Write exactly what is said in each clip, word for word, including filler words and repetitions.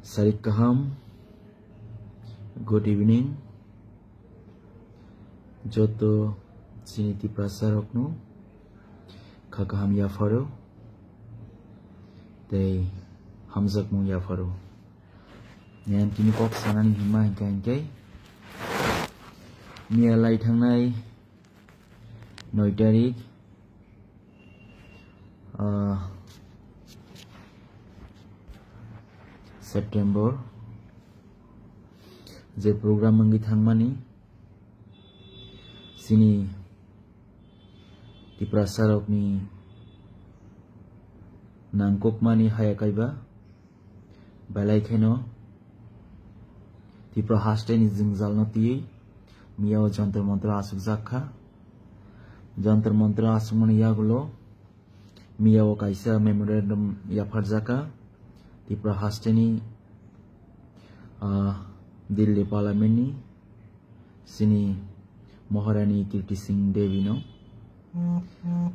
Sarik kaham, good evening. Joto chini Tiprasa rokno kha kaham yapharo tei hamjakmung yapharo. Niyam tini kok sanani hima hingka hingke miya lai thangnai noi tarik, ah, September, je program wngwi thangmani, chini Tiprasa rokni nangkukmani haya kaiba, belai kheno Tipra hasteni jwngjalno twiwi miyao Jantar Mantar aswkjak kha. Jantar Mantar aswkmani yagulo miyao kaisa memorandum yapharjak kha Tipra hasteni, ah, Delhi Parliamentni chini Maharani Kirti Singh Devino.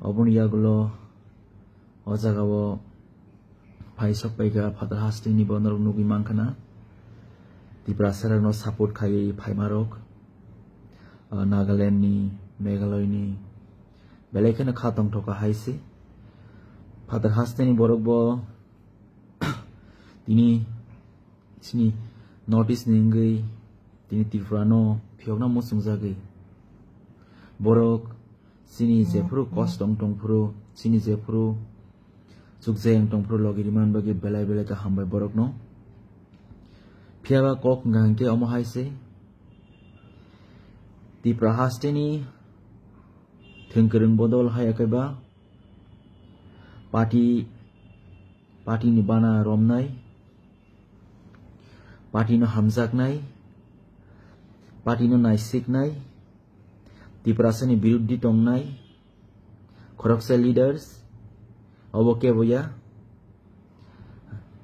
Oboni yagulo o jagao phai sok paikha phatar hasteni bo norok nugwi mankha na. Tiprasa rokno support khaiwi phaimarok, ah, Nagalandni, Meghaloyani belai kheno kha tongthok kha hai se. Phatar hasteni borok bo tini chini North East ni wngwi tini Tripura no phiyokna muchungjagwi borok chini jephuru kosto wng tongphuru, chini jephuru chukjai wng tongphuru logi rimani bagwi belai belai khe hambai borokno. Phiyaba kok hwnkha hwnkhe omo hai se, Tipra hasteni thwngkwrwng bodol haya khe ba party, party ni bana romnai, party no hamjaknai, party no naisiknai, Tiprasani biruddhi tongnai khoroksa leaders, obo kebo ya,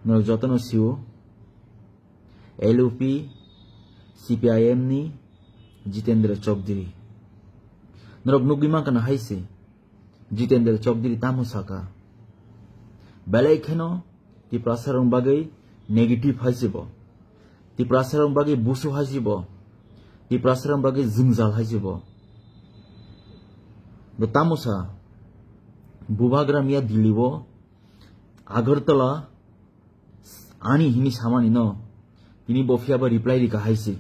norok jotono sio, L U P, C P I M ni Jitendra Chowdhury. Norok nugwi mankha na hai se, Jitendra Chowdhury tamo saka? Belai kheno Tiprasa rok bagwi negative hai se bo. Tiprasa rok bagwi busu hai se bo. Tiprasa rok bagwi jwngjal hai se bo. Bo tamo sa? Bubagra miya Delhi o, Agartala ani hini samani no. Tini bo phiyaba reply rika hai se.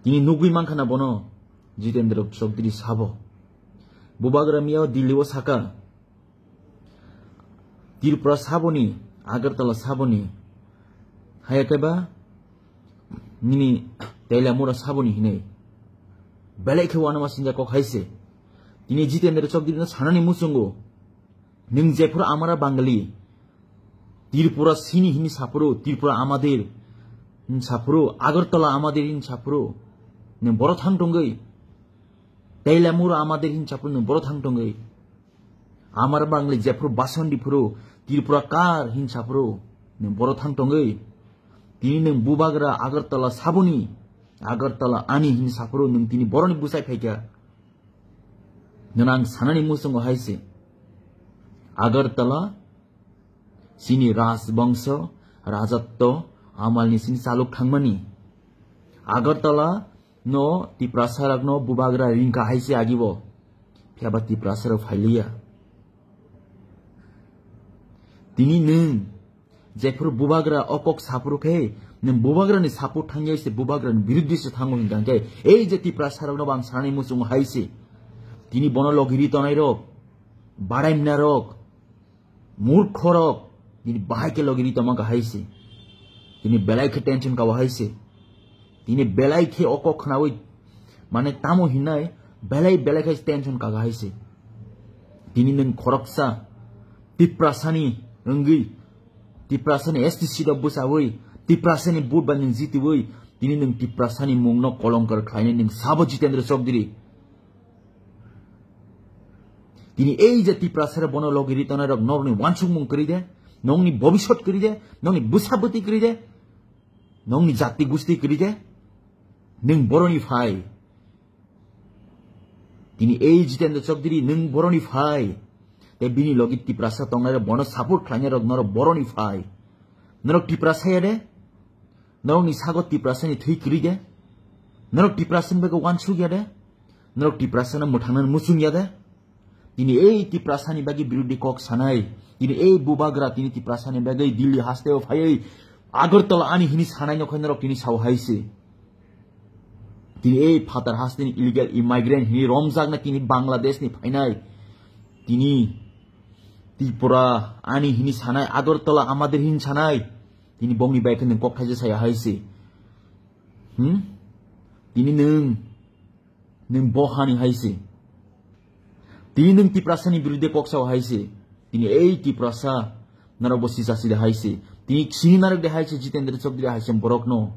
Tini nugwi mankha na bono Jitendra Chowdhury sabo. Bubagra miya Delhi o saka, Tripura saboni, Agartala saboni, haya khe ba nini Teliamura saboni hinwi. Belai khe uanama sinja kok hai se. Tini Jitendra Chowdhury no sanani muchungo. Nwng jephuru amara Bangali, Tripura sini hini saphuru, Tripura amadir hin saphuru, Agartala amadir hin saphuru, nwng boro thang tongwi. Teliamura amadir hin saphuru, nwng boro thang tongwi. Amara Bangali jephuru bason diphuru, Tripura kar hin saphuru, nwng boro thang tongwi. Tini nwng Bubagra Agartala saboni, Agartala ani hin saphuru, nwng tini boroni bwsai phaikha. Nwng ang sanani muchungo hai se, Agartala chini rajbongso, rajatto amalni sini chaluk thangmani. Agartala no Tiprasa rokno Bubagra ringkha hai se agibo. Phiyaba Tiprasa rok phailiya. Tini nwng jephuru Bubagra o kok saphuru khe, nwng Bubagrani support thangya se, Bubagrani biruddhi se thango hingka khe, ei je Tiprasa rokno bo ang sanani muchungo hai se. Tini bono logi ri tonai rok, baraimna rok, murkho rok, tini bahai khe logi ri tongma kha hai se. Tini belai khe tension kha o hai se. Tini belai khe o kok khnaui, mane tamo hinai, belai belai khe tension kha hai se. Tini nwng khoroksa Tiprasani wngwi, Tiprasani S T seat o bwchaui, Tiprasani vote bai nwng jitiui, tini nwng Tiprasani mungno kolongkar khlainai nwng sabo Jitendra Chowdhury. Tini ei je Tiprasa rok bono logi ri tonai rok nokni wansukmung kwrwi de, nokni bobisot kwrwi de, nokni bwsa bwtwi kwrwi de, nokni jati gusti kwrwi de, nwng boroni phai. Tini ei Jitendra Chowdhury nwng boroni phai. Tei bini logi Tiprasa tongnai rok bono support khlainai rok norok boroni phai. Norok Tiprasa ya de? Norokni sago Tiprasani thwi kwrwi de? Norok Tiprasani bagwi uansuk ya de? Norok Tiprasano mwthangna muchung ya de? Tini ei Tiprasani bagwi birodhi kok sanai, tini ei bubagra tini Tiprasani bagwi Delhi hasteo phaiwi Agartala ani hini sanai nokhai norok tini sao hai se. Tini ei phatar hasteni illegal immigrant hini romjakna tini Bangladesh ni phainai. Tini Tripura ani hini sanai, Agartala amader hini sanai. Tini bongni bai khe nwng kok thaisa saya hai se. Hmm? Tini nwng, nwng bo hani hai se. Tini nwng Tiprasani biruddhe kok sao hai se. Tini ei Tiprasa narok bo sisa sida hai se. Tini sini narok de hai se Jitendra Chaudhary hai se borok no.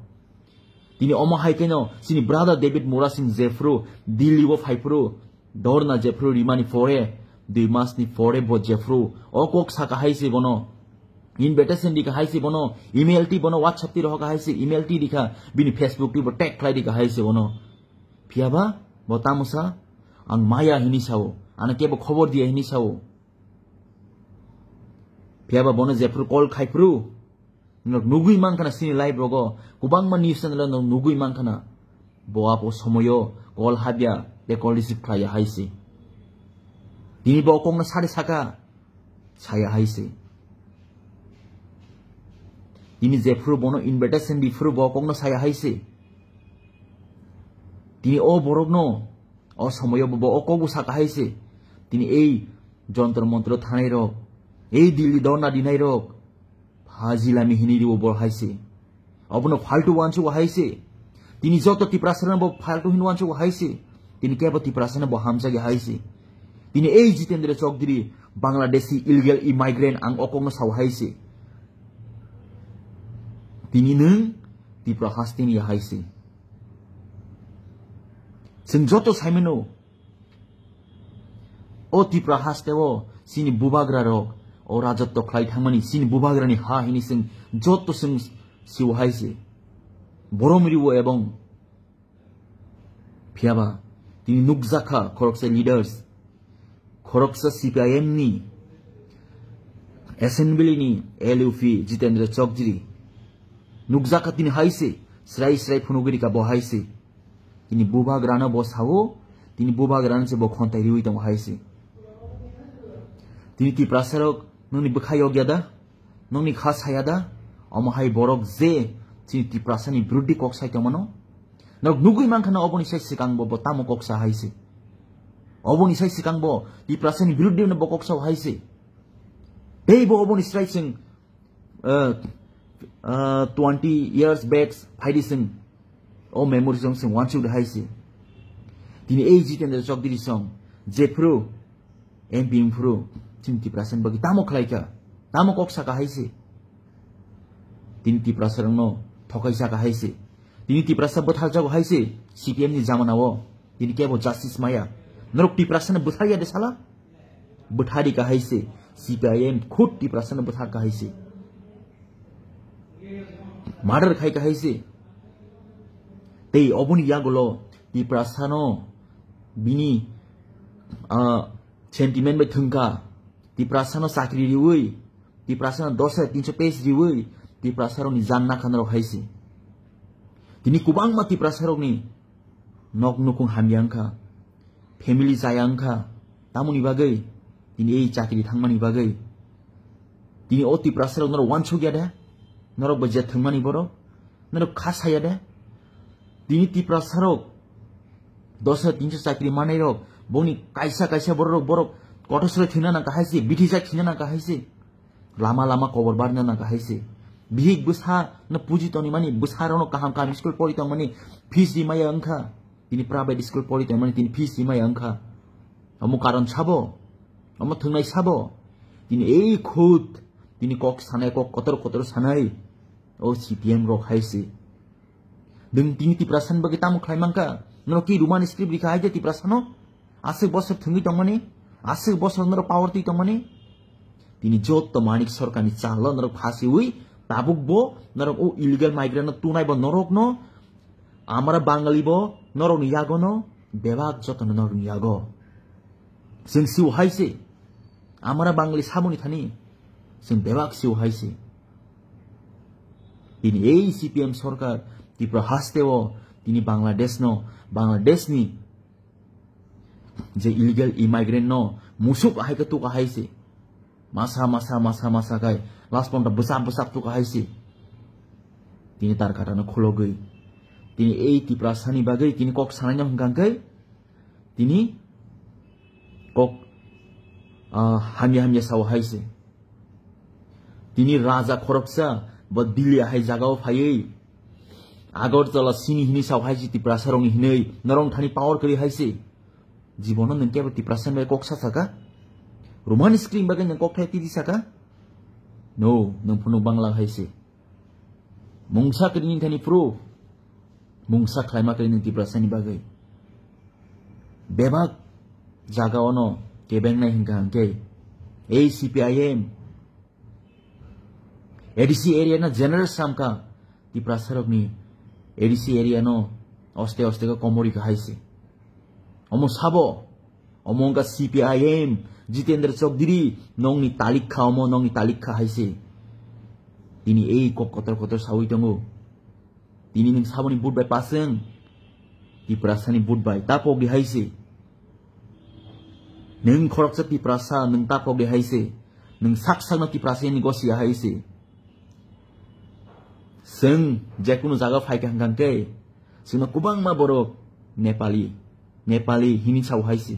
Tini omo hai khe no sini brother David Murasing jephru Delhi o phaiphru dorna jephru rimani pore dui mas ni pore bo jephru o kok saka hai se bono. Invitation di ka hai se bono. Email ti bono WhatsApp ti rohor ka hai se email ti di ka bini Facebook ti bo tag khlai di ka hai se bono. Phiya ba bo tamo sa, ang maya hini sao, ano kebo khobor diya hini sao. Phiya ba bono jephru call khai phru, nok nugui man khana sini live rogo, kubangma news channel nok nugui man khana. Bo apo somoyo call habya, be call receive khlaiya hai se. Tini bo kongno sari saka, saya hai se. Tini jephru bono invitation biphru bo kongno saya hai se. Tini o borokno o somoyo bo, bo o kokbo saka hai se. Tini ei jontro montro thanai rok, ei Delhi dorna dinai rok, phajilami hini ribo bo hai se. Obono faltu wansugo hai se. Tini joto Tiprasarano bo faltu hin wansugo hai se. Tini kebo Tiprasarano bo hamjagi hai se. Tini ei Jitendra Chaudhary, Bangladeshi illegal immigrant ang okokno sao hai se. Tini nwng Tipra hasteni ya hai se. Chwng joto saimano, o Tipra hasteo chini bubagra rok o rajotto khlai thangmani, chini bubagrani ha hini chwng joto chwng siwo hai se. Borom riwo ebong phiyaba tini nukjakha khoroksa leaders, khoroksa C P I M ni assembly ni L U P Jitendra Chaudhary nukjakha tini hai se, srai srai phunugwi rika bo hai se. Tini bubagrano bo sao, tini bubagrano se bo khontai riwi tongo hai se. Tini Tiprasarok nongni bwkha yokya da? Nongni kha saya da? Omo hai borok je chini Tiprasani biruddhi kok sai tongmano? Norok nugui mankha na oboni sai swkang bo, bo tamo kok sa hai se. Oboni sai swkang bo Tiprasani biruddhi no bo kok sa hai se. Tei bo oboni srai chwng, uh, uh, twenty years back phaidi chwng o memory song chwng wansuk de hai se. Tini ei Jitendra Chaudhary song jephru M P wngphru chini Tiprasani bagwi tamo khlaikha, tamo kok saka hai se. Tini Tiprasarokno thokai saka hai se. Tini Tiprasa bwtharjago hai se C P M ni jamanao. Tini kebo justice maya. Norok Tiprasano bwtharya de sala? Bwthari ka hai se. C P I M khud Tiprasano bwthar ka hai se. Murder khai ka hai se. Tei oboni yagulo Tiprasano bini, ah, sentiment bai thwngkha. Tiprasano chakri riwi, Tiprasano dos hajar tinso page riwi, Tiprasarokni jan nakha norok hai se. Tini kubangma Tiprasarokni nok nukung hamya wngkha, family chaya wngkha, tamoni bagwi tini ei chakri thangmani bagwi. Tini o Tiprasarok norok wansuk ya de? Norok bo je thwngmani borok? Norok kha saya de? Tini Tiprasarok dos hajar tinso chakri manai rok, bongni kaisa kaisa borok, borok kotor sore thina nang kahai se, bithi jak thina nang kahai se. Lama lama kobor barna nang kahai se. Bihik bwsa no puji toni mani, bwsa rok no kaham kaham school pori tong mani, fees di maya wngkha. Tini private school pori tong mani, tini fees di maya wngkha. Omo karon sabo? Omo thwngnai sabo? Tini ei khud, tini kok sanai, kok kotor kotor sanai. O C P M rok hai se. Ding tini Tiprasani bagwi tamo khlai mankha? Norok ki Roman script rikha hai je Tiprasano? Aswk bosor thwngwi tongmani? Aswk bosor norok power twi tongmani? Tini jotto Manik Sarkarni chalo norok phasiwi tabuk bo norok o illegal migrant no tunai bo norok no, amara Bangali bo norok ni yago no, bebak joto no norok ni yago. Chwng siu hai se. Amara Bangali saboni thani. Chwng bebak siu hai se. Tini ei C P M sarkar Tripura hasteo tini Bangladesh no, Bangladesh ni je illegal immigrant no musuk ahai khe tuka hai se. Masa, masa, masa, masa kai last ponta bwsap bwsap tuka hai se. Tini tar kata no khulogwi. Tini ei Tiprasa ni bagwi tini kok sanai no hwnkha khe tini kok, ah, hamya hamya sao hai se. Tini raja khoroksa bo Delhi hai jagao phaiwi Agartala sini hini sao hai se Tiprasa rokni hinwi norong thani power kwrwi hai se. Jibono nwng kebo Tiprasa bai kok sa saka? Roman screen bagwi nwng kok thai tidi saka? No, nwng phunuk Bangla hai se. Mungsa kwrwini thani phuru. Mungsa khlaima kwrwi nwng Tiprasani bagwi. Bebak jaga ono kebengnai hwnkha hwnkhe. Ei C P I M. A D C area no general samka Tiprasarokni A D C area no oste oste khe komori kha hai se. Omo sabo? Omo wngkha C P I M, Jitendra Chaudhary, nongni talik kha omo, nongni talik kha hai se. Tini ei kok kotor kotor sawi tongo. Tini nwng saboni vote bai paswng, Tiprasani vote bai ta pokdi hai se. Nwng khoroksa Tiprasa, nwng ta pokdi hai se. Nwng sak sakno Tiprasani gosi ya hai se. Chwng jekunu jaga phai kha hwnkha khe, chwngno kwbangma borok Nepali, Nepali hini sao hai se.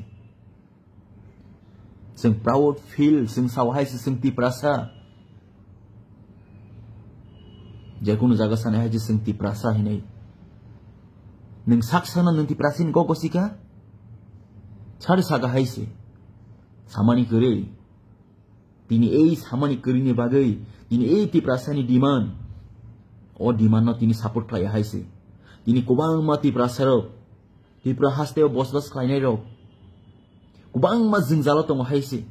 Chwng proud feel, chwng sao hai se, chwng Tiprasa. Jekunu jaga sanai hai se, chwng Tiprasa hinwi. Nwng sak sakno nwng Tiprasani kok gosi kha? Sari saka hai se. Samani kwrwi. Tini ei samani kwrwini bagwi, tini ei Tiprasani demand, o demand no tini support khlai hai se. Tini kwbangma Tiprasarok, Tripura hasteo bosbas khlainairok, kwbangma jwngjalo tongo hai se.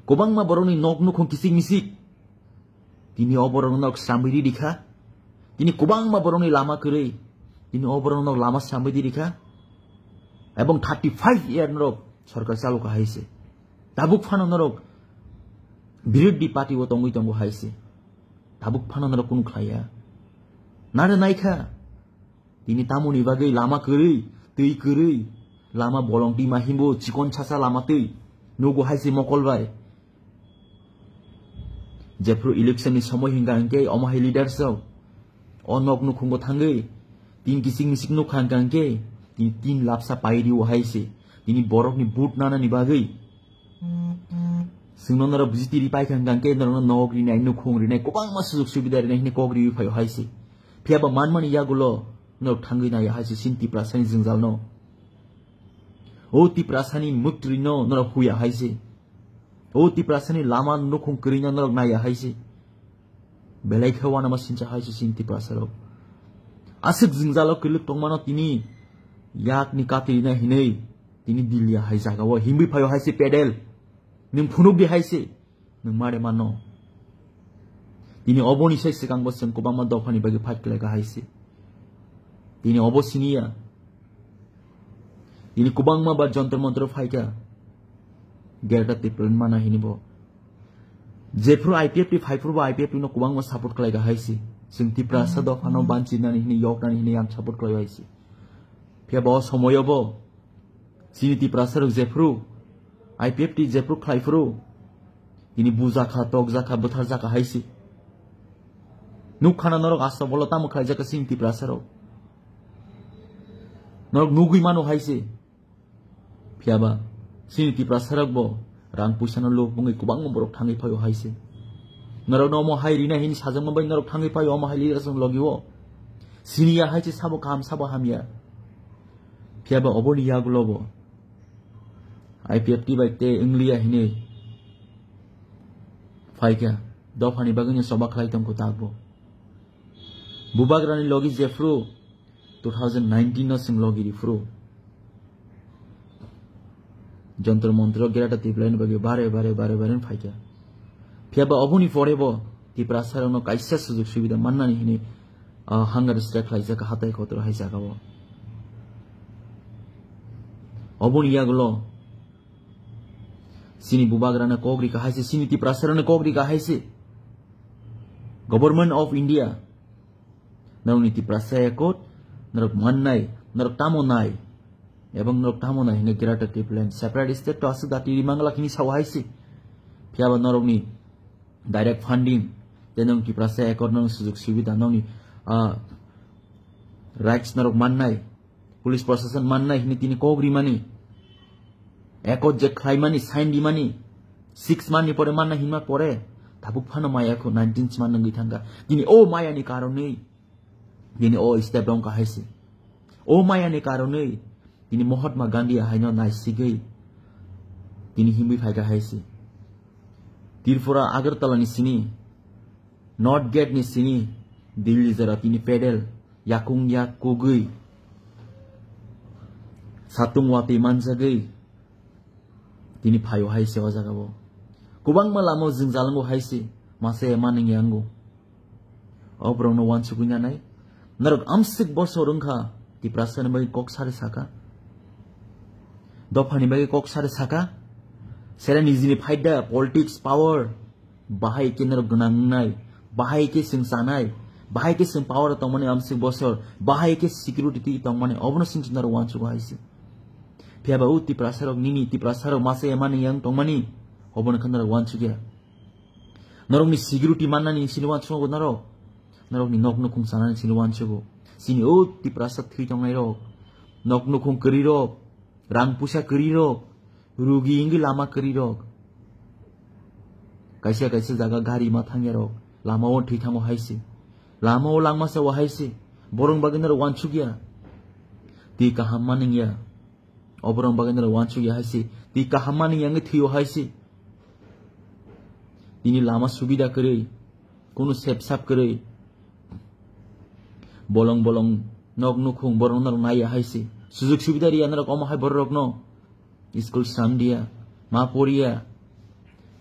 Kwbangma borokni nok nukhung kisik misik. Tini o borokno nok sramwi ridi kha. Tini kwbangma borokni lama kwrwi. Tini o borokno nok lama sramwi ridi kha. Ebong thirty five year norok sorkar chalo kha hai se. Tabuk phano norok birodhi party o tongwi tongo hai se. Tabuk phano norok kunu khlaiya. Nare naikha. Tini tamoni bagwi lama kwrwi, twi kwrwi, lama bolong twi ma himbo chikon sasa lama twi. Nugo hai se mokol bai. Jephru election ni somoi hingka hingke omo hai leaders rok o nok nukhungo thangwi tin kisik misik nukha hingka hingke tini tin lapsa pai rio hai se tini borok ni vote nana ni bagwi. Singno norok bujiti ri paikha hingka hingke norok no nok rinai nukhung rinai kwbangma sujok subida rinai hini kok riwi phaio hai se. Phiya ba manmani yagulo norok thangwi naiya hai se sin Tiprasani jwngjal no. O Tiprasani muktri no norok huya hai se. O Tiprasani lama nukhung kwrwino norok naiya hai se. Belai khe uanama sincha hai se chini Tiprasarok. Aswk jwngjalo kwlwk tongmano tini yakni katirina hinwi tini Dilli hai jagao himwi phaio hai se pedel. Nwng phunukdi hai se. Nwng mare mano. Tini oboni sai swkangbo chwng kwbangma dophani bagwi fight khlaikha hai se. Tini obo siniya. Tini kwbangma ba Jantar Mantar phaikha. Greater Tipraland mana hini bo. Jephru I P F T phaiphru bo I P F T no kwbangma support khlaikha hai se. Chwng Tiprasa dophano banchinani hini yoknani hini ang support khlai hai se. Phiya bo o somoyo bo chini Tiprasa rok jephru I P F T jephru khlaiphru tini bujakha, tokjakha, bwtharjakha hai se. Nukkhana norok asto bolo tamo khlaijakha chini Tiprasa rok. Norok nugwi mano hai se. Phiya ba chini Tiprasa rok bo rang puisa no luk wngwi kwbangma borok thangwi phaio hai se. Norok no omo hai rina hini sajakma bai norok thangwi phaio omo hai leader rok logi o. Siniya hai se sabo kaham sabo hamya. Phiya ba oboni yagulo bo I P F T bai te wngliya hinwi phaikha, dophani bagwino choba khlai tongkho takbo. Bubagrani logi jephru two thousand nineteen no chwng logi riphru Jantar Mantar Greater Tipraland bagwi bare bare bare bare phaikha. Phiya ba oboni pore bo Tiprasa rokno kaisa sujok subida mannani hini, ah, hunger strike khlaijak hatai kotor hai jagao. Oboni yagulo chini bubagrano kok rikha hai se, chini Tiprasa rokno kok rikha hai se. Government of India Norokni Tiprasa Accord, norok mannai, norok tamo nai, ebong norok tamo nai hwnwi Greater Tipraland separate state to aswk dati rimang lakini sao hai se. Phiyaba norokni direct funding, tei norok Tiprasa Accord norok sujug subida norokni, ah, rights norok mannai, police protection mannai hwnwi tini kok rimani, Accord je khlaimani, sign rimani, six month ni pore manna hinma pore, tabuk phano maya kho nineteen month nangwi thangkha. Tini o maya ni karonwi, tini o step rong ka hai se. O maya ni karonwi, tini Mahatma Gandhi haino naisigwi, tini himwi phaikha hai se. Tripura Agartala ni sini, North Gate ni sini, Delhi jora tini pedal, yakung yak kugwi, satung watwi manjagwi, tini phaio hai se o jaga o. Kwbangma lama o jwngjalango hai se, masa ya manung yango. O borokno uansugwi nanai. Norok amswk bosor wngkha, Tiprasa ni bagwi kok sari saka. Dopha ni bagwi kok sari saka. Sere nijini phaida politics power. Bahai khe norok gwnang wngnai. Bahai khe chwng chanai. Bahai khe chwng power o tongmani amswk bosor. Bahai khe security twi tongmani. Obono chwng norok uansugo hai se. Phiyaba o Tiprasa rok nini Tiprasa rok masa ya manung yang tongmani. Obono khe norok uansugya. Norokni security mannani sini uansugo norok. Norokni nok nukhung chanani sini uansugo. Sini o Tiprasa thwi tongnai rok. Nok nukhung kwrwi rok. Rang puisa kwrwi rok. Rugi wngwi lama kwrwi rok. Kaisa kaisa jaga gari ma thangya rok. Lama o thwi thango hai se. Lama o langmasa o hai se. Borok bagwi norok uansukya. Twi kaham manung ya. Oborok bagwi norok uansukya hai se. Twi kaham manung ya wngwi thwi o hai se. Tini lama subida kwrwi. Kunu sep sap kwrwi. Bolong bolong nok nukhung borok norok naiya hai se. Sujug subida riya norok omo hai borok rokno. School sram diya, ma poriya.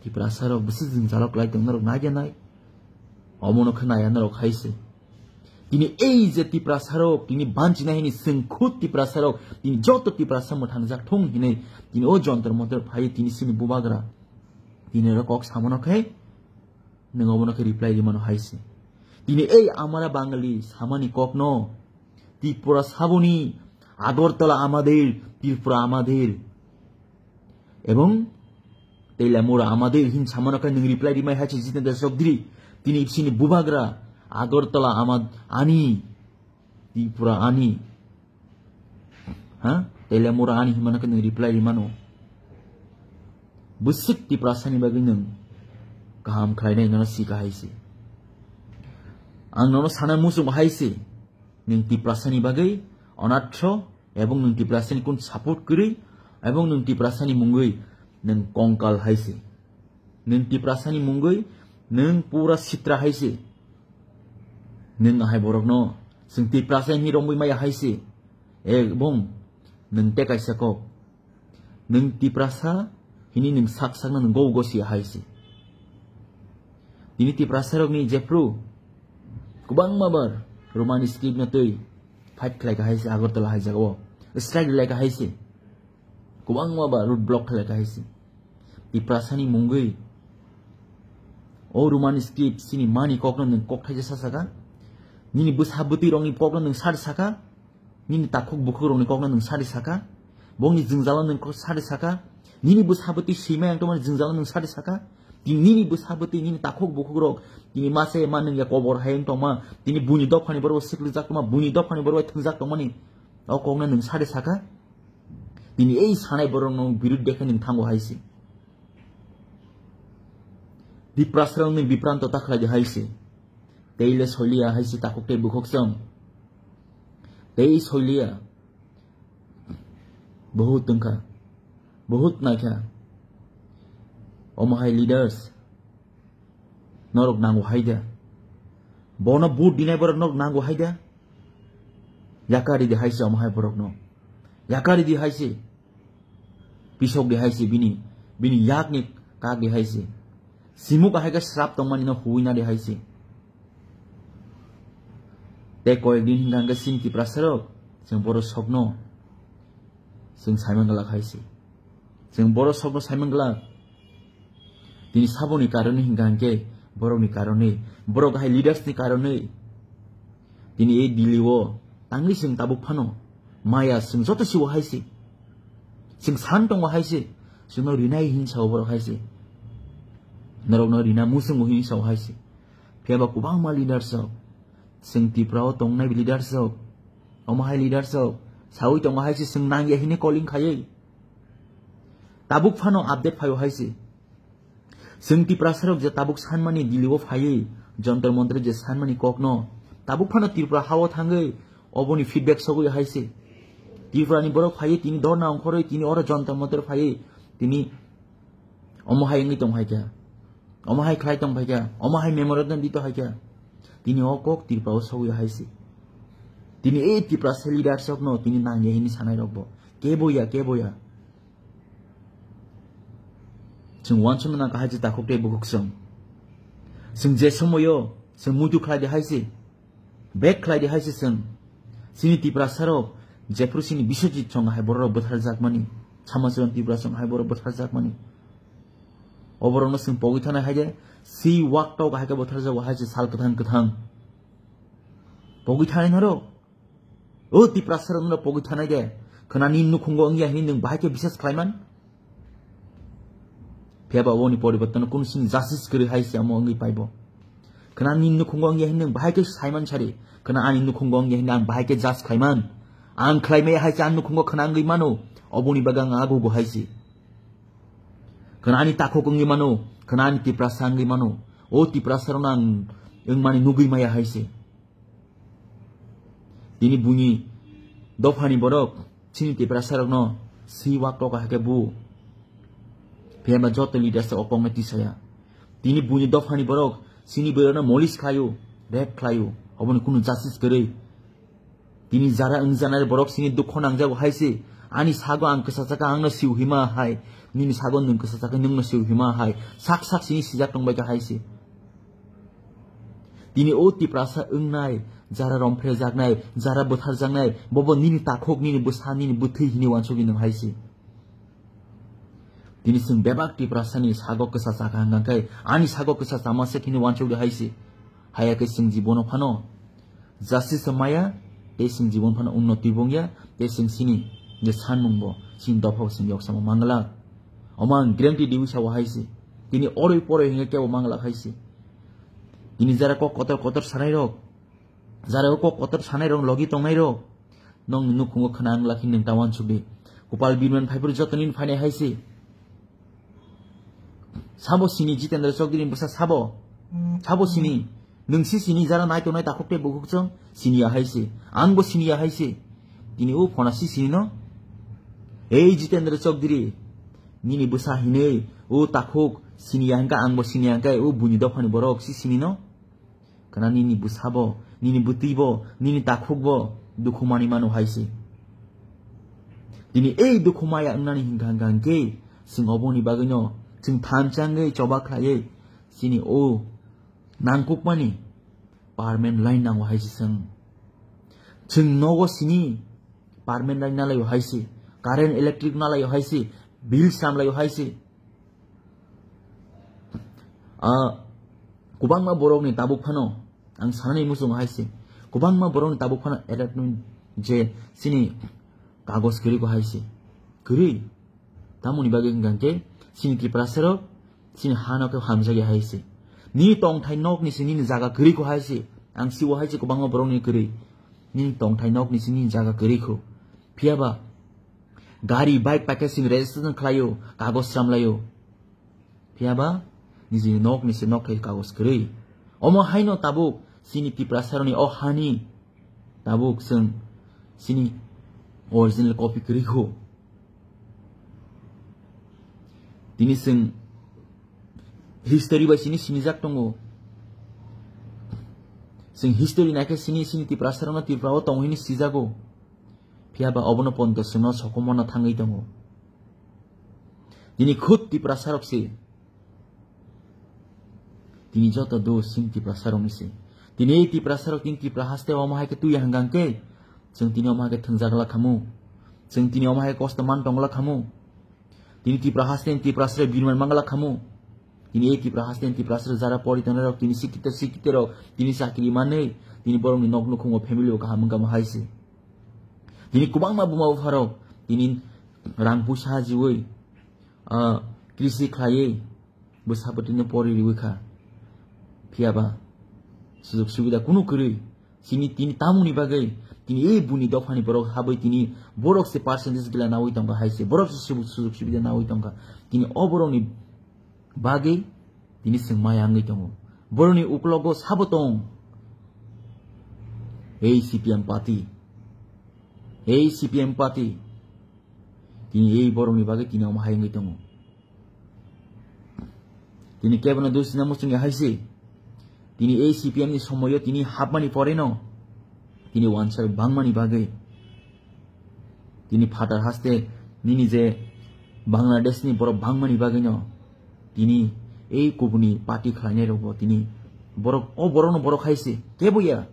Tiprasa rok bwswk jwngjalok lai tong norok naiya nai. Omono khe naiya norok hai se. Tini ei je Tiprasa rok, tini banchina hini chwng khud Tiprasa rok, tini joto Tiprasa mwthangjak thung hinwi, tini o jontor montor phai tini sini bubagra. Tini oro kok samono khe, nwng obono khe reply rimano hai se. Tini ei amara Bangali samani kokno, Tripura saboni, Agartala amader, Tripura amader. Ebong Teilamura amader hin samano khe nwng reply rimai hai se Jitendra Chaudhary. Tini sini bubagra, Agartala amad ani, Tripura ani. Ha? Teilamura ani hinmano khe nwng reply rimano. Bwswk Tiprasani bagwi nwng kaham khlainai nono sika hai se. Ang nono sana muchung hai se. Nwng Tiprasani bagwi onatro ebong nwng Tiprasani kun support kwrwi ebong nwng Tiprasani mungwi nwng kongkal hai se. Nwng Tiprasani mungwi nwng pura sitra hai se. Nwng ahai borokno chwng Tiprasa hinwi romwi maya hai se. Ebong nwng tei kaisa kok. Nwng Tiprasa hini nwng sak sakno nwng go go si hai se. Tini Tiprasa rokni jephru kwbangma bar Roman script no twi fight khlai ka hai se Agartala hai jagao. Strike lai ka hai se. Kwbangma ba road block khlai ka hai se. Tiprasani mungwi o Roman script sini mani kokno nwng kok thaisa saka. Nini bwsa bwtwi rokni kokno nwng sari saka. Nini takhuk bukhuk rokni kokno nwng sari saka. Bongni jwngjalo nwng kok sari saka. Nini bwsa bwtwi swimai ang tongmani jwngjalo nwng sari saka. Tini nini bwsa bwtwi nini takhuk bukhuk rok tini mase ma nwng ya kobor hai wng tongma. Tini buini dophani borok siklijak tongma. Buini dophani borok thwngjak tongmani. O kokno nwng sari saka. Tini ei sanai borok no birud dekhe nwng thango hai se. Tiprasa rok nwng bipranto ta khlai di hai se. Tei le soiliya hai se takhuk tei bukhuk chwng. Tei soiliya. Bahut wngkha. Bahut naikha. Omo hai leaders. Norok nango hai da. Bono vote dinai borok norok nango hai da. Yakari di hai se omo hai borokno. Yakari di hai se. Pisok di hai se bini. Bini yakni kak di hai se. Simuk ahai khe srap tongmani no huwi na di hai se. Tei koyek din hingka hingke sini Tiprasa rok. Chwng borok sokno. Chwng saimang glak hai se. Chwng borok sokno saimang glak. Tini saboni karonwi hingka hingke borokni karonwi, borok hai leaders ni karonwi. Tini e Delhi o tangwi chwng tabuk phano maya chwng joto siwo hai se. Chwng san tongo hai se. Chwngno rinai hin sao borok hai se. Norokno rina muchungo hin sao hai se. Phiya ba kwbangma leaders rok, chwng Tripura o tongnai leaders rok, omo hai leaders rok sawi tongo hai se, chwng nangya hini calling khaiwi. Tabuk phano update phaio hai se. Chwng Tiprasarok je tabuk sanmani Delhi o phaiwi Jantar Mantar je sanmani kokno, tabuk phano Tripura hao thangwi oboni feedback sogwi hai se. Tripurani borok phaiwi tini dorna ongkhorwi tini oro Jantar Mantar phaiwi tini omo hai wngwi tong hai kha, omo hai khlai tong phai kha, omo hai memorandum dito hai kha. Tini o kok Tripura o sogwi hai se. Tini e Tiprasa leaders rokno tini nangya hini sanai rokbo kebo ya, kebo ya. Chwng uansukna nang kahai se takhuk tei bukhuk chwng. Chwng je somoyo chwng muitu khlai di hai se, bek khlai di hai se chwng. Chini Tiprasarok jephuru chini Biswajit chwng hai bororok bwtharjakmani, Samacharan Tripura chwng hai borok bwtharjakmani. Oborokno chwng pogwi thanai hai de, si wak tok hai khe bwtharjago hai se sal kwthang kwthang. Pogwi thanai norok. O Tiprasarok no pogwi thanai de. Khna nini nukhungo wngya hini nwng bahai khe bisas khlaiman? Phiya ba oboni poribortono kunu sini justice kwrwi hai se amo wngwi paibo. Khna nini nukhungo wngya hini nwng bahai khe saiman sari. Khna ani nukhungo wngya hini ang bahai khe judge khlaiman? Ang khlaimaya hai se ang nukhungo khna wngwi mano. Oboni bagwi ang agogo hai se. Khna ani takhuk wngwi mano. Khna ani Tiprasa wngwi mano. O Tiprasarokno ang wngmani nugwi maya hai se. Tini buini dophani borok chini Tiprasarokno si wak tok hai khe bu. Phiya ba joto leaders o kokno tisaya. Tini buini dophani borok chini bwrwino molis khlaio, rape khlaio, oboni kunu justice kwrwi. Tini jara wngjanai borok chini dukho nangjago hai se. Ani sago ang kwchajak kha, angno siu hima hai. Nini sago nwng kwchajak kha, nwngno siu hima hai. Sak sak chini sijak tongbai kha hai se. Tini o Tiprasa wngnai, jara romphrejaknai, jara bwtharjaknai, bobo nini takhuk, nini bwsa, nini bwthwi hini uansugwi nwng hai se. Tini chwng bebak Tiprasani sago kwsa chakha hwnkha khe, ani sago kwsa chama se hini uansugwi hai se. Haya khe chwng jibono phano justice maya, tei chwng jibon phano unnoti bongya, tei chwng chini je sanmung bo, chini dopha bo chwng yoksamo mangla. Omo ang guarantee diwi sao hai se. Tini oroi poroi hwnkhe kebo mangla hai se. Tini jara kok kotor kotor sanai rok, jara kok kotor sanai rok logi tongnai rok, nokni nukhungo khna wngla khe nwng ta uansuk di. Kupal Birman phaiphuru joto nini phainai hai se. Sabo sini Jitendra Chowdhury ni bwsa sabo? Sabo sini? Nwng si sini jara nai tongnai takhuk tei bukhuk chwng? Siniya hai se. Ang bo siniya hai se. Tini o phona si sini no? Ei Jitendra Chowdhury, nini bwsa hinwi o takhuk siniya hwnkha, ang bo siniya hwnkha, o buini dophani borok si sini no? Kana nini bwsabo, nini bwtwibo, nini takhukbo dukhu manwi mano hai se. Tini ei dukhu maya wngnani hwnkha hwnkha hwnkhe chwng oboni bagwino chwng thansa wngwi choba khlaiwi chini o nangkukmani permanent line nango hai se chwng. Chwng nogo sini permanent line nalaio hai se, current electric nalaio hai se, bill samlaio hai se. Ah, kwbangma borokni tabuk phano, ang sanani muchungo hai se, kwbangma borokni tabuk phano allotment je chini kagoj kwrwi ko hai se. Kwrwi. Tamoni bagwi hwnkha hwnkhe chini Tiprasa rok chini hano khe hamjakya hai se. Nini tongthai nokni se nini jaga kwrwi ko hai se. Ang siwo hai se kwbangma borokni kwrwi. Nini tongthai nokni se nini jaga kwrwi ko. Phiya ba gari, bike paikhe chwng registration khlaio, kagoj samlaio. Phiya ba nijini nokni se nok khai kagoj kwrwi. Omo haino tabuk chini Tiprasarokni o hani tabuk chwng chini original copy kwrwi kho. Tini chwng history bai chini sinijak tongo. Chwng history naikhe chini, chini Tiprasarokno Tripura o tongo hini sijago. Phiya ba obono ponto chwngno sokomorna thangwi tongo. Tini khud Tiprasarok se. Tini joto dos chini Tiprasarokni se. Tini ei Tiprasarok tini Tripura haste omo hai khe twi hanggang khe, chwng tini omo hai khe thwngjak la khamu. Chwng tini omo hai khe kosto man tong la khamu. Tini Tripura haste ni Tiprasarok birman mang la khamu. Tini ei Tipra haste ni Tiprasa jara pori tongnai rok, tini sikito sikito rok, tini chakri manwi, tini borokni nok nukhungo family o kaham wngkha mo hai se. Tini kwbangma buma bupha rok, tini rang puisa hajiwi, ah, krisi khlaiwi, bwsa bwtwino pori riwi kha. Phiyaba, sujok subida kunu kwrwi, chini tini tamoni bagwi, tini ei buni dophani borok habwi tini borok se percentage gila nawi tongkha hai se, borok se sujok, sujok subida nawi tongkha. Tini o borokni bagwi tini chwng maya wngwi tongo. Borokni uklogo sabo tong. Ei C P M party. Ei C P M party. Tini ei borokni bagwi tini omo hai wngwi tongo. Tini kebono dusina muchungya hai se. Tini ei C P M ni somoyo tini hapmani poreno. Tini wansa bangmani bagwi. Tini phatar haste nini je Bangladesh ni borok bangmani bagwi no. Tini ei kubuni party khlainai rokbo tini borok, o borokno borok hai se. Kebo ya.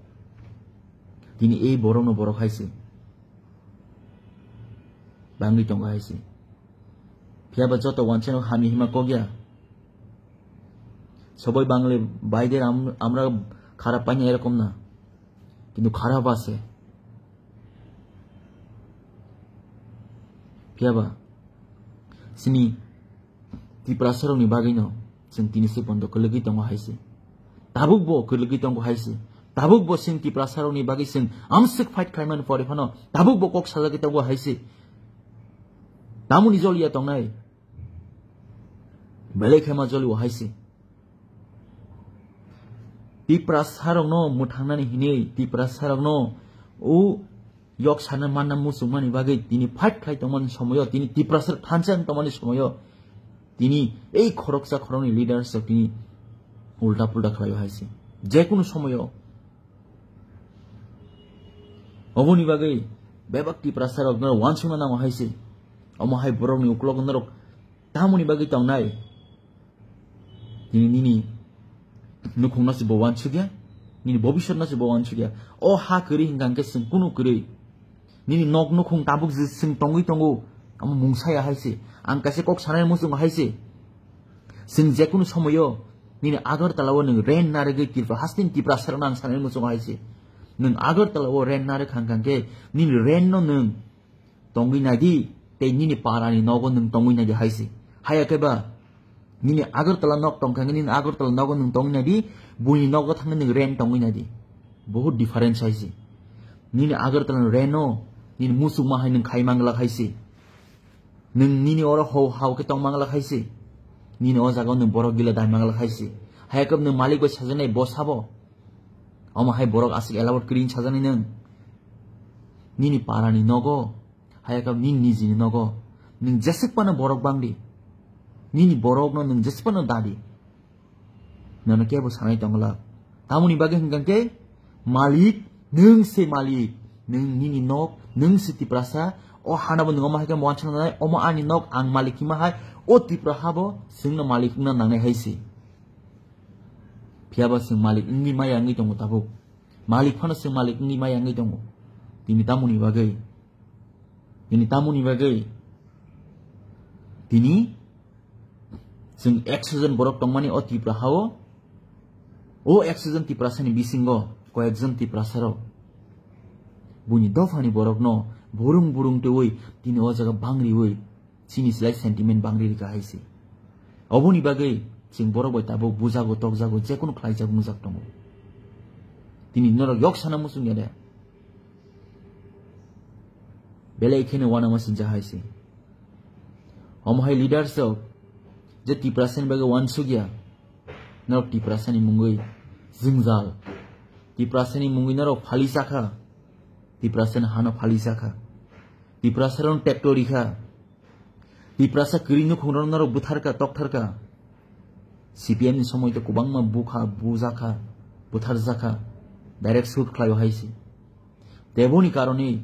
Tini ei borokno borok hai se. Bangwi tongo hai se. Phiyaba joto wansa no hamya hima kok ya. Sobai bangle baide am-, amra kharap paina erokom na. Kintu kharap ase. Phiyaba sini Tiprasarokni bagwino chwng tini se bondo kwlwgwi tongo hai se. Tabukbo kwlwgwi tongo hai se. Tabukbo chwng Tiprasarokni bagwi chwng amswk fight khlaimani pore phano tabukbo kok sajagwi tongo hai se. Tamoni joliya tongnai? Belai khe ma jolio hai se. Tiprasarokno mwthangnani hinwi, Tiprasarokno o yok sana manna muchungmani bagwi tini fight khlai tongmani somoyo, tini Tiprasarok thansa wng tongmani somoyo, tini ei khoroksa khoroknwi leaders rok tini ulta pulta khlaio hai se. Jekunu somoyo oboni bagwi bebak Tiprasarok norok wansukna nango hai se. Omo hai borokni ukulok norok tamoni bagwi tongnai? Nini, nini nukhungno se bo wansukya, nini bobiswtno se bo wansukya. O ha kwrwi hwnkha hwnkhe chwng kunu kwrwi. Nini nok nukhung tabuk je chwng tongwi tongo, amo mungsaya hai se. Ang kaisa kok sanai muchungo hai se. Chwng jekunu somoyo nini Agartala o nwng rent narwgwi Tripura hasteni Tiprasarokno ang sanai muchungo hai se. Nwng Agartala o rent narwk hwnkha hwnkhe nini rent no nwng tongwi nai di, tei nini parani nogo nwng tongwi nai di hai se. Haya khe ba, nini Agartala nok tong kha, nini Agartala nogo nwng tongwi nai di, buini nogo thangwi nwng rent tongwi nai di. Bohut difference hai se. Nini Agartala rent no, nini muchungma hai nwng khai manglak hai se. Nwng nini oro hau hau khe tong manglak hai se. Nini o jaga o nwng borok gila dai manglak hai se. Haya khe nwng malik bai sajaknai bo sabo. Omo hai borok aswk elabot kwrwi sajaknai nwng. Nini parani nogo, haya khe nini nijini nogo. Nwng jeswk phano borok bangdi. Nini borokno nwng jeswk phano dadi. Nono kebo sanai tongla. Tamoni bagwi hwnkha khe malik, nwng se malik. Nwng nini nok, nwng se Tiprasa. O hana bo nwng omo hai khe wansa nanai, omo ani nok, ang malik hima hai. O Tripura habo chwngno malik wngna nangnai hai se. Phiyaba chwng malik wngwi maya wngwi tongo tabuk. Malik phano chwng malik wngwi maya wngwi tongo. Tini tamoni bagwi. Tini tamoni bagwi. Tini chwng ekso jon borok tongmani o Tripura hao. O ekso jon Tiprasani bisingo koyekjon Tiprasarok buini dophani borokno burung burung twiwi tini o jaga bangriwi chini slai sentiment bangri rika hai se. Oboni bagwi chwng borok bai tabuk bujago, tokjago, jekunu khlaijak wngjak tongo. Tini norok yok sana muchung ya de. Belai kheno uanama sinja hai se. Omo hai leaders rok je Tiprasani bagwi uansuk ya, norok Tiprasani mungwi jwngjal. Tiprasani mungwi norok phali chakha. Tiprasani hano phali chakha. Tiprasarokno tractor rikha. Tiprasa kwrwi nukhungrokno norok butharkha, toktharkha. C P M ni somoi to kwbangma bukha, bujakha, butharjakha. Direct shoot khlaio hai se. Teboni karone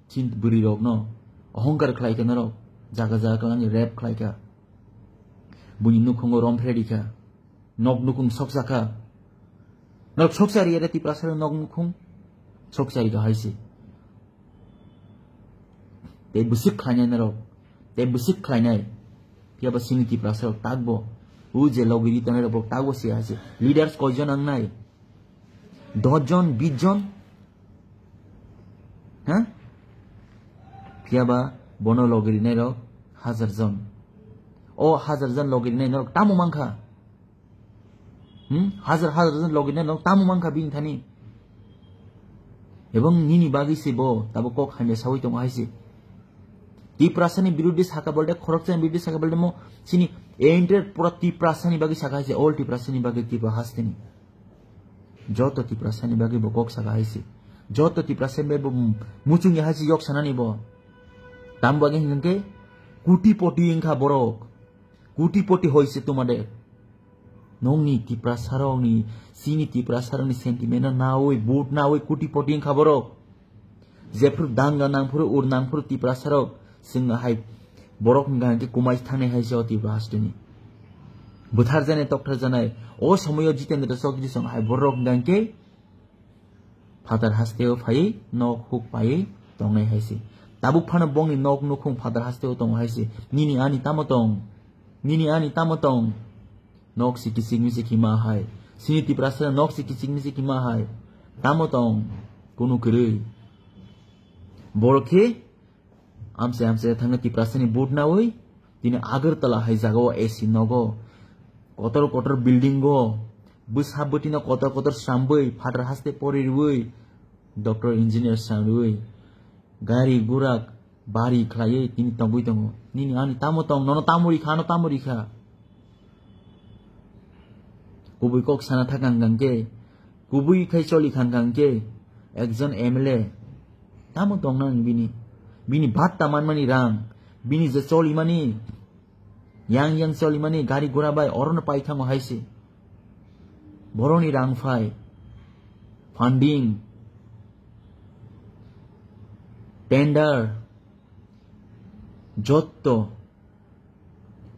chini bwrwirokno ohongkar khlaikha norok. Jaga jaga kwlangni rape khlaikha. Buini nukhungo romphre rikha. Nok nukhung sokjakha. Norok soksa riyare Tiprasarok nok nukhung soksa rikha hai se. Tei bwswk khlainai norok, tei bwswk khlainai. Phiyaba chini Tiprasarok takbo O je logiri tongnai rok bo tago se hai se. Leaders koijon ang nai? Dos jon, bis jon? Ha? Phiyaba bono logiri nai rok hajar jon. O hajar jon logiri nai norok tamo mankha? Hmm? Hajar hajar jon logiri nai norok tamo mankha bini thani? Ebong nini bagwi se bo tabo kok hamya sawi tongo hai se. Tiprasani biruddhe saka bolde, khoroksa biruddhe saka bolde mo chini entire pura Tiprasani bagwi saka hai se, all Tiprasani bagwi Tipra hasteni. Joto Tiprasani bagwi bo kok saka hai se. Joto Tiprasani bagwi bo muchungya hai se yok sanani bo. Tam bagwi hinkhe kuti poti wngkha borok. Kuti poti hoise tumade. Nongni Tiprasarokni, chini Tiprasarokni sentiment no nawi, vote nawi kuti poti wngkha borok. Jephru danga nangphuru ur nangphuru Tiprasarok, chwng hai borok hwnka hwnkhe kumai thangnai hai se o Tipra hasteni. Bwthar janai, tokthar janai, o somoyo Jitendra Chaudhary song hai borok hwnka hwnkhe phatar hasteo phaiwi nok huk paiwi tongnai hai se. Tabuk phano bongni nok nukhung phatar hasteo tongo hai se. Nini ani tamo tong? Nini ani tamo tong? Nok si kichik michik hima hai. Chini Tiprasa nok si kichik michik hima hai. Tamo tong? Kunu kwrwi. Borok khe amchai amchai thangna Tiprasani vote nawi tini Agartala hai jagao A C nogo kotor kotor building o bwsa bwtino kotor kotor sambwi phatar haste pori rwi doctor engineer sangwi gari gurak bari khlaiwi tini tongwi tongo. Nini ani tamo tong, nono tamo rikha, ano tamo rikha. Kubui kok sana thakang kang khe, kubui khai choli khang kang khe, ekjon M L A tamo tong nang bini? Bini batta manmani rang, bini je cholimani, yang yang cholimani gari gura bai orono pai thango hai se. Boroni rang phai, funding, tender, jotto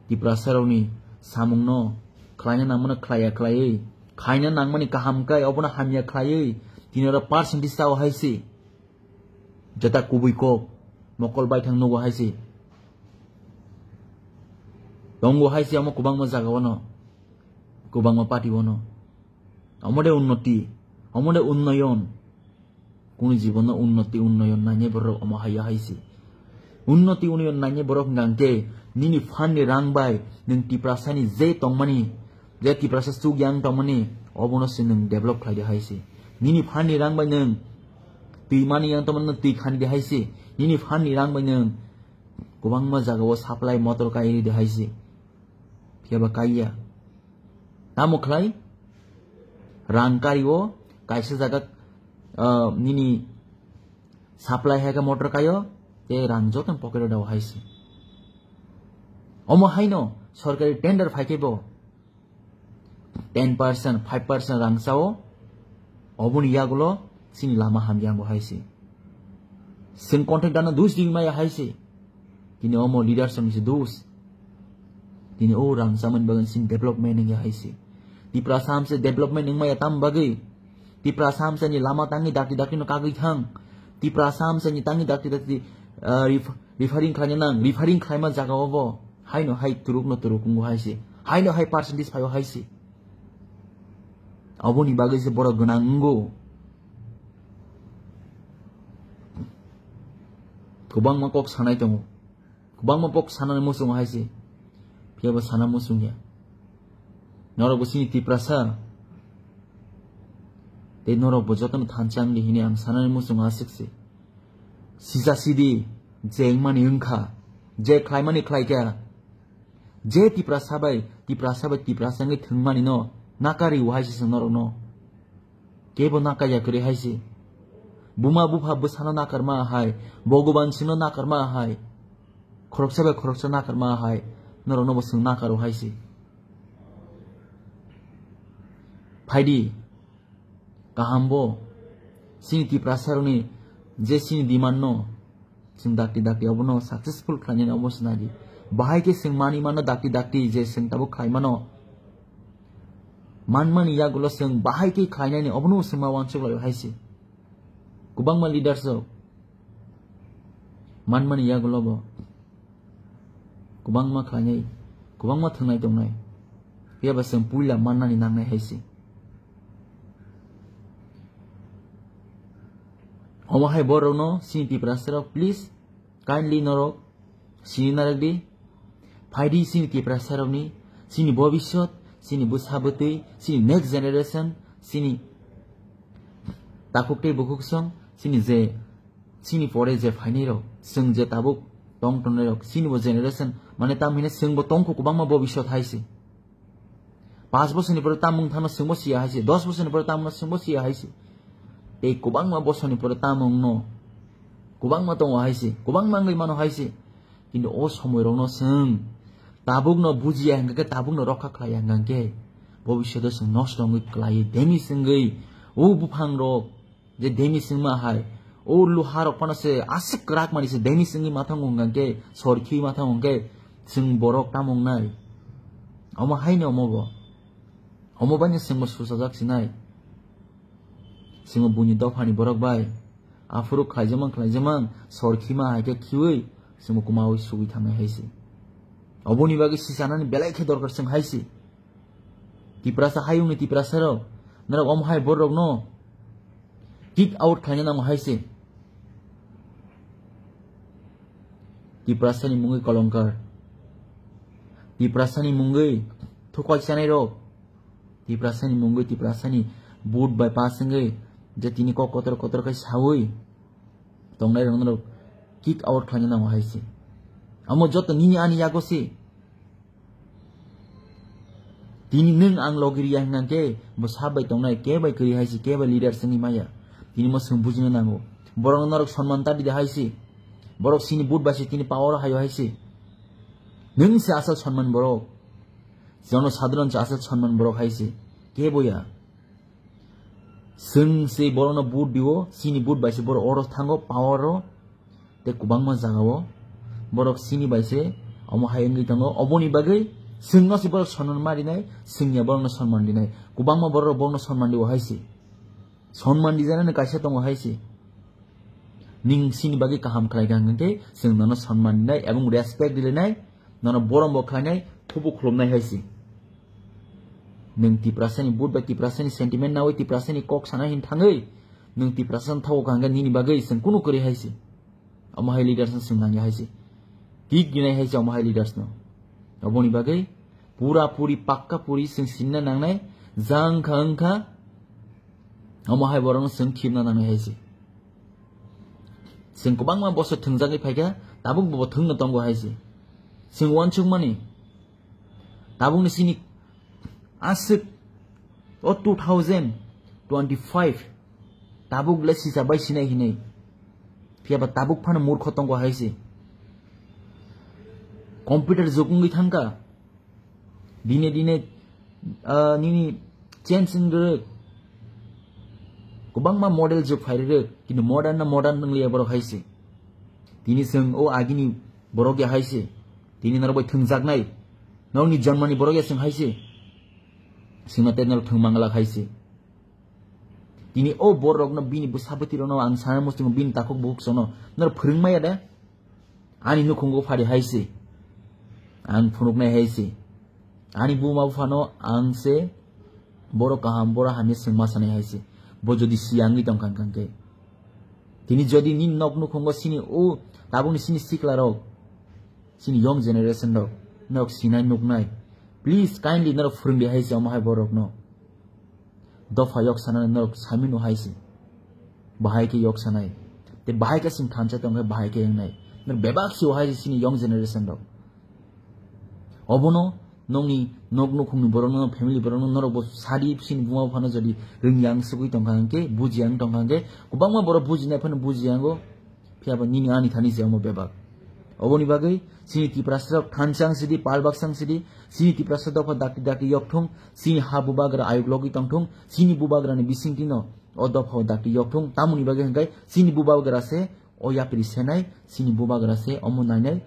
Tiprasarokni samungno khlaina nangmano khlaiya khlaiwi, khaina nangmani kaham kai obono hamya khlaiwi, tini oro percentage sao hai se. Jeta kubui kok, mokol baithang nugo hai se. Tongo hai se omo kwbangma jaga ono, kwbangma party ono. Omo de unnoti, omo de unnoyon. Kunu jibono unnoti unnoyon nainai borok omo haiya hai se. Unnoti unnoyon nainai borok hwnka hwnkhe nini phan ni rang bai nwng Tiprasani je tongmani, je Tiprasa chuk yang tongmani, obono se nwng develop khlai di hai se. Nini phan ni rang bai nwng twi mani yang tongmani, nwng twi khani di hai se. Nini phan ni rang bai nwng kwbangma jaga o supply motor kai ri di hai se. Phiya ba kaiya. Tamo khlai? Rang kari o kaisa jaga, ah, nini supply hai khe motor kai o, tei rang joto pocket o dao hai se. Omo haino sorkari tender phai khe bo ten percent, five percent rang chao, oboni yagulo chini lama hamya wngo hai se. Chwng contractor no dus di maya hai se. Tini omo leader song se dus. Tini o rang chamani bagwi chini development wngya hai se. Tiprasa hamse development wngmaya tam bagwi. Tiprasa hamse ni lama tangi dakti dakti no kagwi thang. Tiprasa hamse ni tangi dakti dakti, ah, ref-, referring khlaina nang, referring khlaima jaga o bo. Haino hai turuk no turuk wngo hai se. Haino hai percentage phaio hai se. Aboni bagwi se borok gwnang wngo. Kwbangma kok sanai tongo. Kwbangma kok sanani muchungo hai se. Phiya bo sana muchungya. Norok bo chini Tiprasa. Tei norok bo jotono thansa wngdi hini ang sanani muchungo aswk se. Sisa sidi, je wngmani wngkha. Je khlaimani khlaikha. Je Tiprasa bai, Tiprasa bai, Tiprasa wngwi thwngmani no nakari o hai se chwng norok no. Kebo nakar ya kwrwi hai se. Buma bupha bwsano nakarma hai, Bhogoban sino nakarma hai. Khoroksa bai khoroksa nakarma hai, norok no bo chwng nakaro hai se. Phaidi, kaham bo, chini Tiprasa rokni je chini demand no, Chwng dakti dakti obono successful khlainani obo se nai di. Bahai khe chwng manwi mano dakti dakti je chwng tabuk khlai mano. Manmani yagulo chwng bahai khe khlainani obono chwng ma uansuk lai hai se. Kwbangma leaders rok manmani yagulo bo kwbangma khlainai, kwbangma thwngnai tongnai. Phiya ba chwng puila mannani nangnai hai se. Omo hai borokno chini Tiprasa rok, please, kindly norok sini narwk di. Phai di chini Tiprasa rokni, chini bobiswt, chini bwsa bwtwi, chini next generation, chini takhuk tei bukhuk song, chini je, chini pore je phainai rok, chwng je tabuk tong tongnai rok, chini bo generation, mane tam hine chwng bo tongkho kwbangma bobiswt hai se. Paanch bosorni pore tamung thano chwngbo siya hai se, dos bosorni pore tamung chwngbo siya hai se. Tei kwbangma bosorni pore tamung no kwbangma tongo hai se, kwbangma wngwi mano hai se. Kintu o somoi rokno chwng tabukno bujiya hingkha khe, tabukno rokha khlaiya hingkha khe, bobisyoto chwng nosto wngwi klai, damage wngwi o buphang rok je damage wngma hai, o luha rok phano se aswk kwrak mani se damage wngwi ma thango hingkha khe, sor khiwi ma thango hingkhe chwng borok tamo wngnai? Omo haino omo bo, omo bai no chwngbo susajak sinai. Chwngbo buini dophani borok bai aphuru khlaijamang khlaijamang sor khima hai khe khiwi chwngbo kwmawi sugwi thangnai hai se. Oboni bagwi sichanani belai khe dorkar chwng hai se. Tiprasa hayungni Tiprasa rok, norok omo hai borok no kick out khlaina nango hai se. Tiprasani mungwi kolongkar, Tiprasani mungwi thukwai chanai rok, Tiprasani mungwi, Tiprasani but bai pass wngwi je tini kok kotor kotor khe sawi tongnai rok norok kick out khlaina nango hai se. Amo joto nini ani yago se. Tini nwng ang logi riya hingkha khe bo sab bai tongnai, ke bai kwrwi hai se, ke bai leader wngwi maya. Tini mo chwng bujina nango. Borok norok sonman ta di de hai se. Borok chini but bai se tini power o hai o hai se. Nwng se asal sonman borok. Jono sadharon se asal sonman borok hai se. Ke boya. Chwng se borokno but diwo, chini but bai se borok oro thango, power o, tei kwbangma jaga o. Borok chini bai se omo hai wngwi tongo. Oboni bagwi chwngno se borok sonman ma rinai, chwngya borokno sonman rinai. Kwbangma borok borokno sonman diwo hai se. Sonman dijanani kaisa tongo hai se. Ning chini bagwi kaham khlai kha hwnkhe chwng nono sonman rinai ebong respect rilainai. Nono borom bo khlainai, thubu khulumnai hai se. Nwng Tiprasani but bai Tiprasani sentiment nawi Tiprasani kok sana hin thangwi nwng Tiprasani thago kha hwnkhe nini bagwi chwng kunu kwrwi hai se. Omo hai leaders no chwng nangya hai se. Kick rinai hai se omo hai leaders no. Oboni bagwi pura puri pakka puri chwng sinna nangnai, jang kha wngkha omo hai borokno chwng khibna nangnai hai se. Chwng kwbangma bosor thwngjagwi phaikha, tabuk bo thwngno tongo hai se. Chwng uansukmani, tabukni chini aswk o two thousand twenty-five tabuk le sisa bai sinai hinwi. Phiya ba tabuk phano murkho tongo hai se. Computer jug wngwi thangkha. Dine dine, ah, nini change wng rwk. Kwbangma model jug phai rwk, kintu modern na modern wngliya borok hai se. Tini chwng o agini borok ya hai se. Tini norok bai thwngjaknai. Norokni jonmani borok ya chwng hai se. Chwngno tei norok thwng manglak hai se. Tini o borokno bini bwsa bwtwirokno ang sana muchungo bini takhuk bukhuk sono. Norok phwrwng maya de? Ani nukhungo phari hai se. Ang phunuknai hai se. Ani buma buphano ang se borok kaham, borok hamya chwng ma sanai hai se. Bo jodi siya wngwi tongkha hwnkhe. Tini jodi nini nok nukhungo chini o tabukni chini sikla rok, chini young generation rok, norok sinai nuknai. Please kindly norok phwrwngdi hai se omo hai borokno. Dopha yok sanani norok saimano hai se. Bahai khe yok sanai. Tei bahai khe chwng thansa tongkhe bahai khe wngnai. Norok bebak se o hai se chini young generation rok. Obono nokni nok nukhungni borokno, family borokno norok bo sadi chini buma buphano jodi rwngya wng sugwi tongkha hwnkhe, bujiya wng tongkha hwnkhe, kwbangma borok bujinai phano bujiya wngo. Phiya ba nini ani thani se omo bebak. Oboni bagwi chini Tiprasa rok thansa wng sidi, pal baksa wng sidi, chini Tiprasa dopha dakti dakti yok thung, chini ha bubagra ayuk logwi tong thung, chini bubagrani bisingtwi no o dopha o dakti yok thung. Tamoni bagwi hwnkhe chini bubagra se o yapri senai, chini bubagra se omo nainai.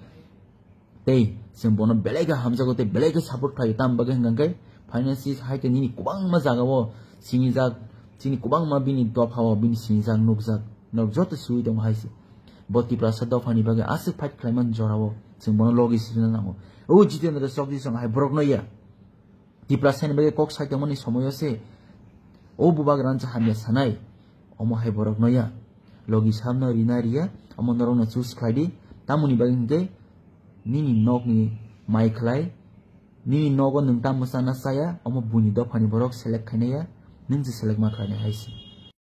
Tei chwng bono belai khe hamjago tei belai khe support khlaio, tamo bagwi hwnkha khe finance hai khe nini kwbangma jagao sinijak, chini kwbangma bini dophao bini sinijak nukjak, norok joto siwi tongo hai se. Bo Tiprasa dophani bagwi aswk fight khlaimani jorao chwng bono logi sirina nango. O Jitendra Chokdisong hai borokno ya. Tiprasani bagwi kok sai tongmani somoyo se o bubagrano se hamya sanai, omo hai borok no ya. Logi samno rina riya, omo norokno choose khlai di. Tamoni bagwi hinkhe nini nokni mai khlai, nini nogo nwng tamo chana chaya, omo buini dophani borok select khainai ya, nwng se select ma khlainai hai se.